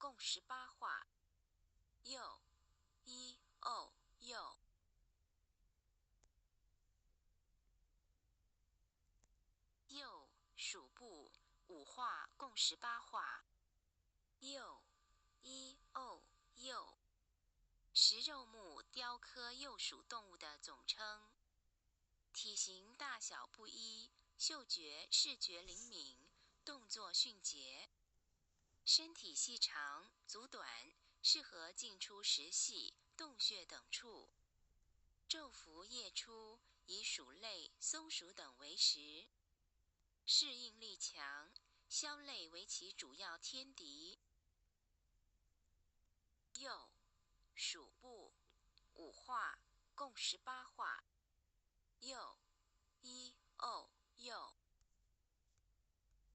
共十八畫。鼬，一 o 鼬。鼬，鼠部，五畫，共十八畫。鼬，一 o 鼬。食肉目貂科鼬屬動物的總稱。體型大小不一，嗅覺、視覺靈敏，動作迅捷。身體細長，足短，適合進出石隙、洞穴等處。晝伏夜出，以鼠類、松鼠等為食。適應力強，梟類為其主要天敵。鼬，鼠部，五畫，共十八畫。鼬，一 o。